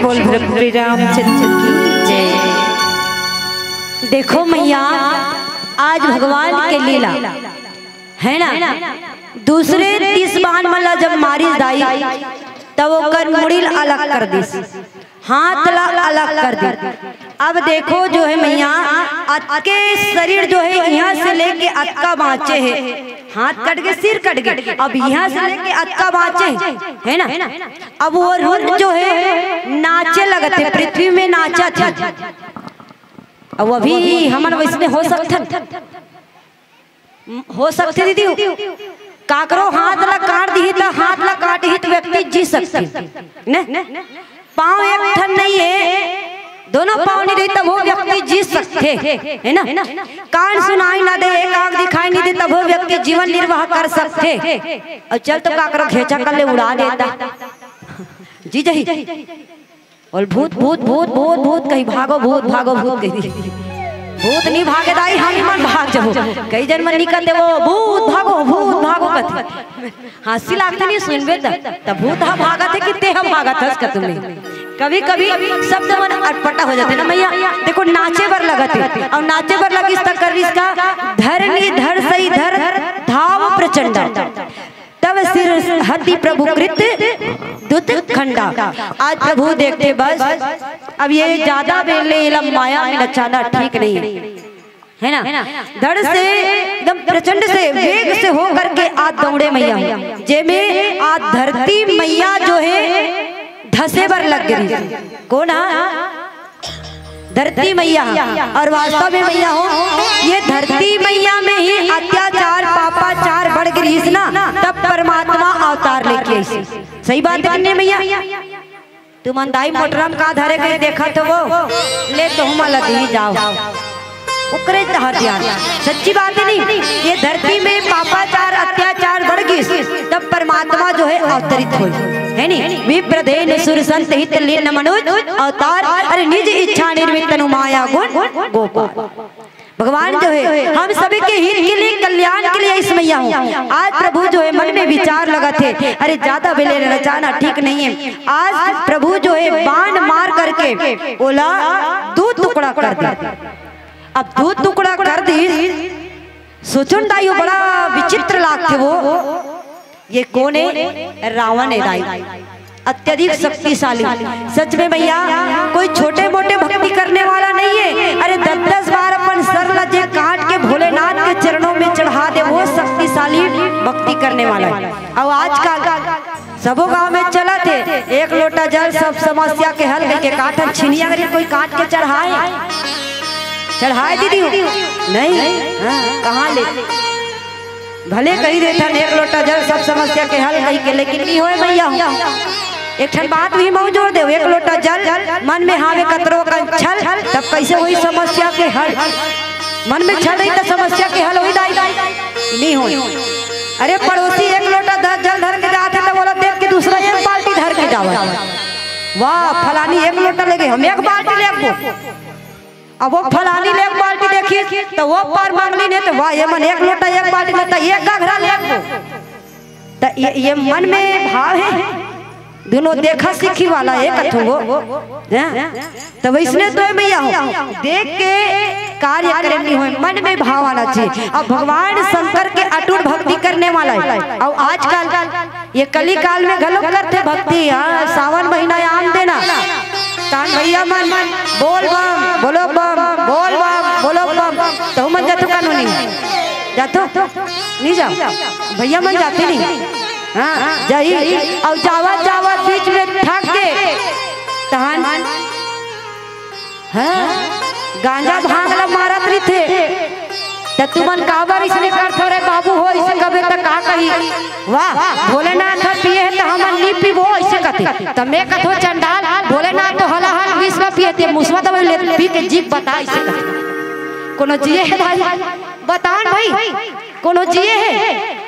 बोल प्रभु श्री रामचंद्र की जय। देखो मैया, आज भगवान के लीला है ना, दूसरे तीस बान मन ला जब मारिस दाई, तब ओकर मुड़ी ला अलग कर दिस, हाथ ला अलग कर दिस। अब देखो जो है मैया, अतके शरीर जो है, यहाँ से लेके अतका बाँचे है, हाथ कट के सिर कट गए, अब यहाँ से लेके अतका बाँचे है, है ना? अब वो रुद्र जो है, नाचे लगत हे, पृथ्वी में नाचत हे। अब अभी हमन वैसने हो सकथन? हो सकथे दीदी? काकरो हाथ ला काट दिही त, हाथ ला काटही त व्यक्ति जी सकथे, ने? पाँव एक ठन नहीं है, दोनों पाँव नहीं रही तब वो व्यक्ति जी सकथे, है ना? कान सुनाई ना दे, एक आँख दिखाई नहीं दे तब वो व्यक्ति जीवन निर्वाह कर सकथे। अउ चल तो काकरो घेचा कर ले उड़ा देता, जी जही। बोल भूत भूत भूत भूत भूत कही, भागो भूत, भागो भूत कही। भूत नहीं भागे दाई, हम ही मन भाग जाबो। कई जन मन निकलते वो भूत भागो, भूत भागो कथे। हँसी लागथे नहीं सुनबे त, त भूत ह भागत हे कि ते ह भागत हस कथे। कभी कभी शब्द मन अटपटा हो जाथे ना मैया। देखो नाचे बर लगत हे, अउ नाचे बर लगिस त करिस का, धरनी धर सही धर धाव प्रचंडा, तब सिर हति प्रभु कृत दुत खंडा। आज प्रभु देखथे बस, अब ये ज्यादा बेर ले एला माया में नचाना ठीक नहीं है, है ना? धड़ से एकदम प्रचंड से वेग से हो करके आज दौड़े मैया, जेमे आज धरती मैया जो है धसे बर लग गई। कौन हा? धरती मैया। और वास्तव में मैया हो, ये धरती मैया में ही अत्याचार पापाचार बढ़ गई ना, तब परमात्मा अवतार लेके आई। सही बात है कि नहीं मैया? तुमन दाई मोटरम का धरे के देखत हो, ले तुहूं मन ला दिही जाव। ओकरे तहत ध्यान। सच्ची बात है नहीं? ये धरती में पापाचार अत्याचार बढ़ गिस, तब परमात्मा जो है अवतरित होई, है नहीं? विप्रदेन सुर संत हित लीन मनुज अवतार, अरे निज इच्छा निर्मित तनु माया गुण गोपाल। भगवान जो है हम सभी के हित के लिए, कल्याण के लिए इस मैया हो। आज प्रभु जो है मन में विचार लगत हे, अरे ज्यादा बेर ले नचाना ठीक नहीं है। आज प्रभु जो है बाण मार करके ओला दू टुकड़ा कर दे। अब दू टुकड़ा कर दी, सोचो न दाई, वो बड़ा विचित्र लागथे वो। ये कौन है? रावण है दाई, अत्यधिक शक्तिशाली। सच में भैया, कोई छोटे मोटे भक्ति करने वाला नहीं है। अरे दस दस बार अपन सर ला जे काट के भोलेनाथ के चरणों में चढ़ा दे, वो शक्तिशाली भक्ति करने वाला है। अब आजकल सबो गांव में चलत हे, एक लोटा जल सब समस्या के हल करके, काटन छिनिया अगर कोई काट के चढ़ाए, चढ़ाए दीदी हो? नहीं। हाँ, कहाँ ले? भले कही देथन एक लोटा जल सब समस्या के हल कही के, लेकिन नहीं होए भैया हो। एक ठन बात भी मऊ जोर दे, एक लोटा जल मन में हावे कतरो का छल, तब कैसे होई समस्या के हल? मन में छल रही तो समस्या के हल होई दाई? नहीं होई। अरे पड़ोसी एक लोटा ध-, जल धर के जाथे तो बोला देख के दूसरा एक बाल्टी धर के जावा। वाह फलानी एक लोटा लेगे, हम एक बाल्टी लेबो। अब वो फलानी ले एक बाल्टी देखी तो वो पार मांगली नहीं तो वाह ये मन एक लोटा एक बाल्टी नहीं तो एक घाघरा लेबो। त ये, ये मन में भाव है, दोनों देखा सीखी वाला है कथो वो, हैं? त वैसने तो भैया हो, देख के कार्य करे नहीं होए, मन में भाव आना चाहिए। अब भगवान शंकर के अटूट भक्ति करने वाला है। अब आजकल ये कली काल में घलो करथे भक्ति, हाँ, सावन महीना आम देना, तान भैया मन बोल बम, बोलो बम, बोल बम, बोलो बम, तो मन जाथो कानूनी जाथो? नहीं जाओ। भैया मन जाथे नहीं। हाँ, जाही। अउ जावत जावत बीच में थक के तहन, हाँ, गांजा भांग ला मारत रहिथे। त तुमन काबर इसने करथो रे बाबू हो, इसे कबे त का कही? वाह, भोलेनाथ ह पिए हे त हमन नी पीबो, इसे कथे। त मैं कथो चंडाल, भोलेनाथ तो हलाहल विष ला पिए, ते मुसवा दवाई ले पी के जीभ बता, इसे कथे। कोनो जिए हे भाई? बतान भाई, कोनो जिए हे?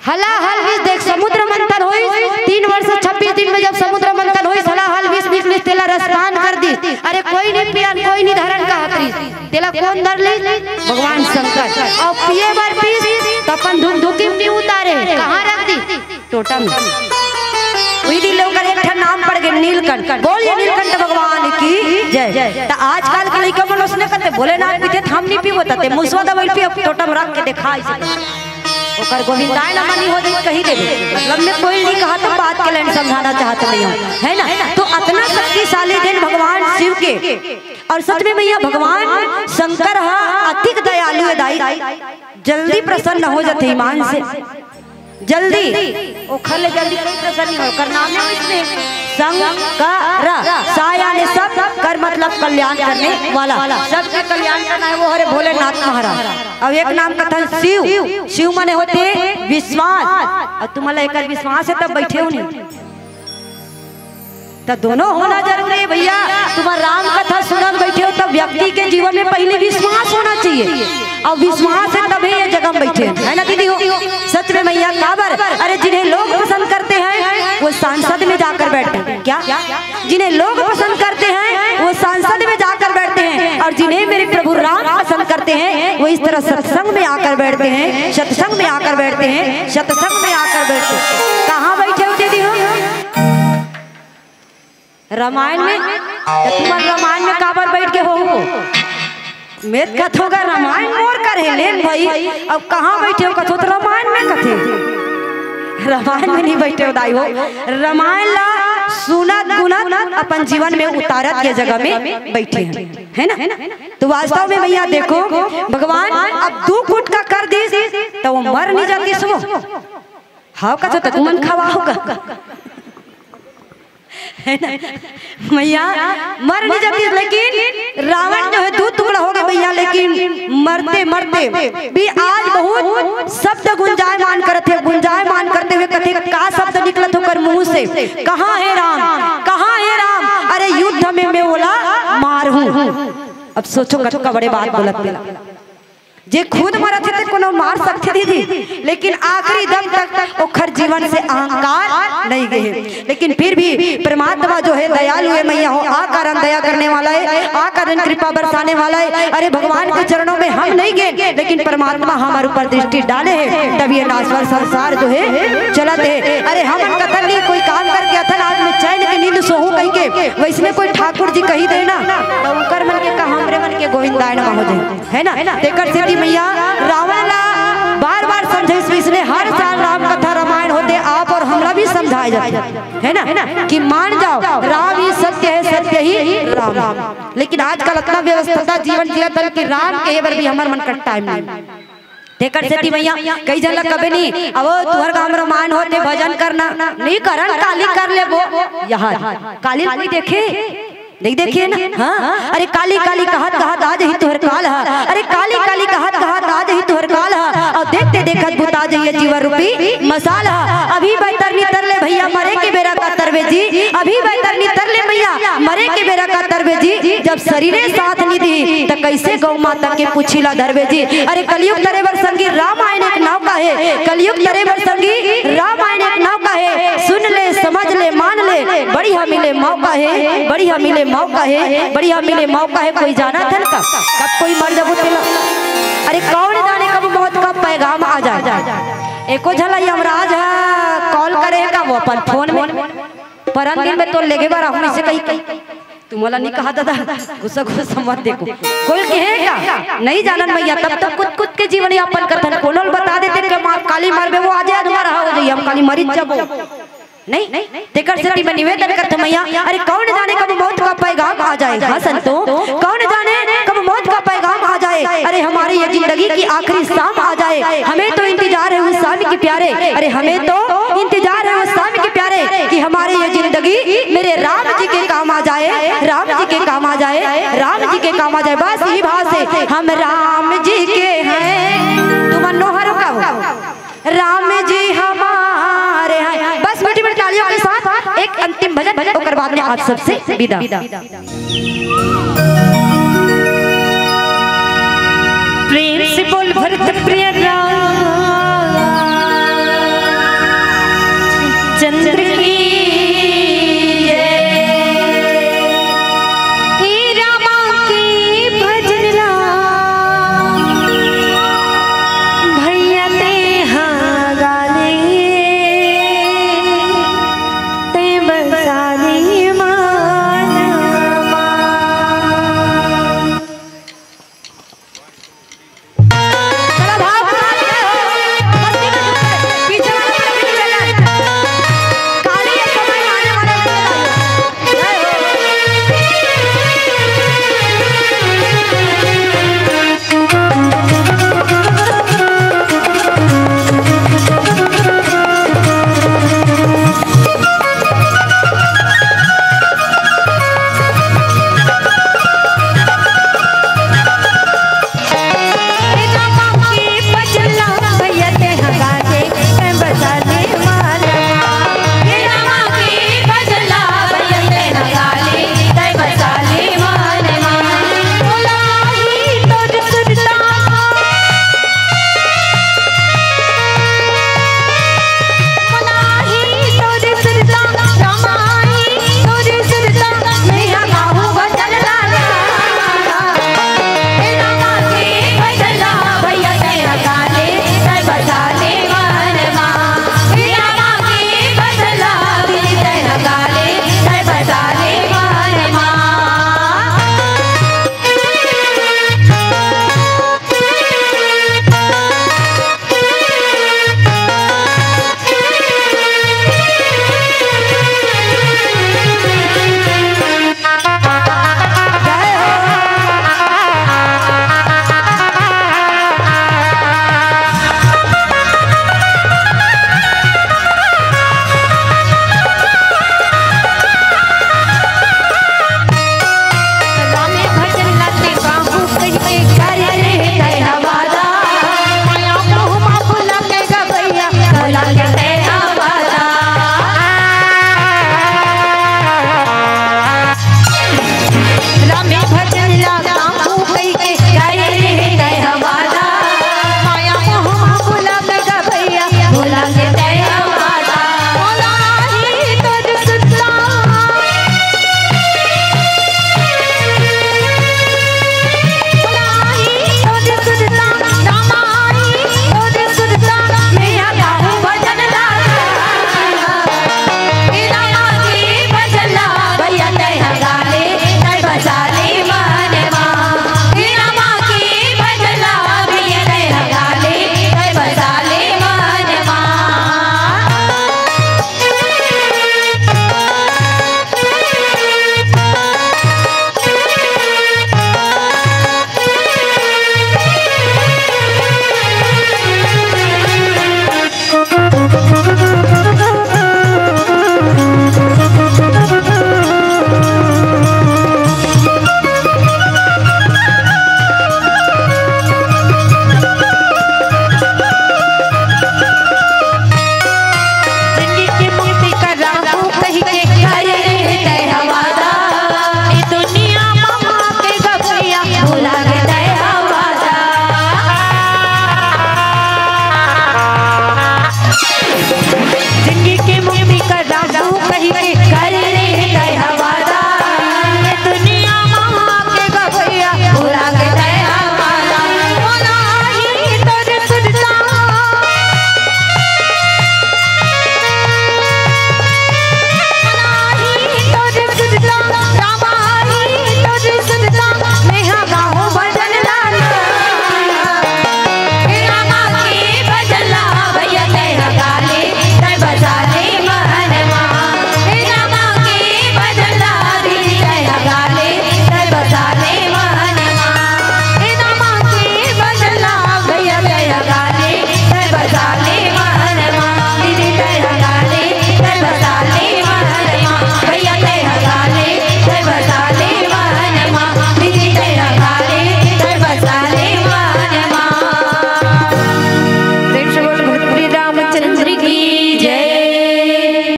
हलाहल विष देख, समुद्र मंथन होइस, तीन वर्ष छब्बीस दिन में जब समुद्र मंथन होइस, हलाहल विष निकलिस, तेला रसपान कर दिस। अरे कोई नहीं पियन, कोई नहीं धरन कहत रहिस, तेला कौन धर लिस? भगवान शंकर। अउ पिए बर पीस, त अपन धुकधुकी में नहीं उतारे, कहाँ रख दिस? टोटा में। उही दिन ले ओकर एक ठन नाम पड़ गे नीलकंठ। बोलिए नीलकंठ भगवान की जय। त आजकल के लइका मन ओसने कथे, भोलेनाथ पीथे त हम नहीं पीबो, त ते मुसवा दवाई पी, अब टोटम रख के देखा इसे। ओकर गोविंदाय न मानी हो जाई कही देबे। मतलब मैं कोई नहीं कहा, तो बात के लाइन समझाना चाहत नहीं हूँ, है ना? तो अतना शक्तिशाली देन भगवान शिव के। और सच में भैया, भगवान शंकर ह अतिक दयालु है दाई, जल्दी प्रसन्न हो जाते ईमान से, जल्दी। ओखर ले जल्दी कोई प्रसन्न नहीं हो। ओकर नाम है इसने शंकर, सा यानी सब, कर मतलब कल्याण करने वाला, सबके कल्याण करना है वो हरे भोलेनाथ महाराज। अब एक नाम कथन शिव, शिव माने होते विश्वास। और तुम्हारा एकर विश्वास है तब बैठे हो नहीं, तो दोनों होना जरूरी है भैया। तुम्हारा राम कथा सुनत बैठे हो तब व्यक्ति के जीवन में पहले विश्वास होना चाहिए, और विश्वास है तभी ये जगह में बैठे हैं, है ना दीदी हो? सच में भैया, काबर? अरे जिन्हें लोग पसंद करते हैं वो सांसद में जाकर बैठते हैं। क्या? जिन्हें लोग पसंद करते हैं वो सांसद में जाकर बैठते हैं, और जिन्हें मेरे प्रभु राम पसंद करते हैं वो इस तरह सत्संग में आकर बैठते हैं, सत्संग में आकर बैठते हैं, सत्संग में आकर बैठते हैं। कहाँ बैठे हो दीदी हो? रामायण में? त तुमन रामायण में काबर बैठ के हो? मैं कथों का रामायण मोर कर है लेन भाई। अब कहाँ बैठे हो कथो तो रामायण में कथे। रामायण में नहीं बैठे हो दाई हो, रामायण ला सुनत गुनत अपन जीवन में उतारत ये जगह में बैठे हैं, है ना? तो वास्तव में भैया देखो, भगवान अब दू फुट का कर दी तो वो मर नहीं जाती सो। हाव कथो तो तुमन खवा होगा, है ना? मैया मर नहीं जाती, लेकिन रावण जो है दू टुकड़ा हो गए भैया, लेकिन मरते मरते भी आज बहुत शब्द गुंजायमान करत है, गुंजायमान करते हुए कथे का शब्द निकलत ओकर मुंह से, "कहाँ है राम, कहाँ है राम? अरे युद्ध में मैं ओला मार हूँ।" अब सोचो कतका बड़े बात बोलत हे। जे खुद मरत हे ते कोनो मार सकथे दीदी, लेकिन आखिरी दम तक ओखर जीवन से अहंकार नहीं गए हे। लेकिन फिर भी परमात्मा जो है दयालु है मैया हो, आ कारण दया करने वाला है, आ कारण कृपा बरसाने वाला है। अरे भगवान के चरणों में हम नहीं गए, लेकिन परमात्मा हमारे ऊपर दृष्टि डाले है, तब ये नासवर संसार जो है चलत है। अरे हम कथन नहीं कोई काम करके अथन आज मैं चैन की नींद सोहूं कह के, वैसने कोई ठाकुर जी कही दे ना, तो ओकर मन के का हमरे मन के गोविंदाय नमः हो जाए। है ना? तेकर सेती मैया रावण ला बार-बार समझाइस, इसने हर साल राम कथा रामायण होथे, आप और हमला भी समझाए जाथे, है ना? कि मान जाओ, राम ही सत्य है, सत्य ही राम। लेकिन आजकल अतना व्यस्तता जीवन जियत हन कि राम कहे बर भी हमर मन कर टाइम नहीं। तेकर सेती मैया कई झन ला कबे नहीं, "अवो तुहर गांव रामायण होथे, भजन करना।" "नहीं करन, काली कर लेबो।" यहाँ काली कोई देखे? नहीं देखे ना? हाँ? अरे काली काली कहत कहत आ जही तुहर काल हा। अरे काली काली कहत कहत आ जही तुहर काल हा। और देखते देखत बुता जही जीवन रूपी मसाल हा। अभी बैतरनी तर ले भैया, मरे के बेरा का तरबे जी। अभी बैतरनी तर ले भैया, मरे के बेरा का तरबे जी। जब शरीरे साथ नहीं दी, त कैसे गौ माता के पूछी ला धरबे जी। अरे कलयुग तरे बर संगी रामायण एक नाव का है। कलयुग तरे बर संगी रामायण एक नाव का है। सुन ले, समझ ले, मान ले, बढ़िया मिले मौका है, बढ़िया मिले मौका है, बढ़िया मिले मौका है। कोई जानत हे ना का? कब कोई मर जाबो तेला? अरे कौन जाने कब मौत का पैगाम आ जाए। एको झला यमराज हा call करे हे का वो अपन phone में? परन दिन में तो लेगे बर आहूं इसे कही, कही। तुमला नहीं कहा दादा, गुस्सा गुस्सा मत देखो। कोई कहे का? नहीं जानन मैया, तब तक कुछ कुछ के जीवन यापन करथन। कोनो ल बता देते कि माँ काली मरबे, वो आ जाए, तुम्हारा हो जाए, हम काली मरी जाबो। नहीं, तेकर सेती मैं निवेदन करत हूँ मैया, अरे कौन जाने कब मौत का पैगाम आ जाए। हाँ संतो, कौन जाने कब मौत का पैगाम आ जाए। अरे हमारी ये जिंदगी की आखिरी शाम आ जाए। हमें तो इंतजार है उस शाम की प्यारे। अरे हमें तो इंतजार है उस शाम की प्यारे कि हमारी ये जिंदगी मेरे राम जी के काम आ जाए, राम जी के काम आ जाए, राम जी के काम आ जाए। बस यही भाव से हम राम जी के हैं। तुम नोहर का हो। राम जी हमारे हैं। बस मीठी मीठी तालियों के साथ एक अंतिम भजन, ओकर बाद में आप सबसे विदा। प्रेम से बोल भरत प्रिय राम।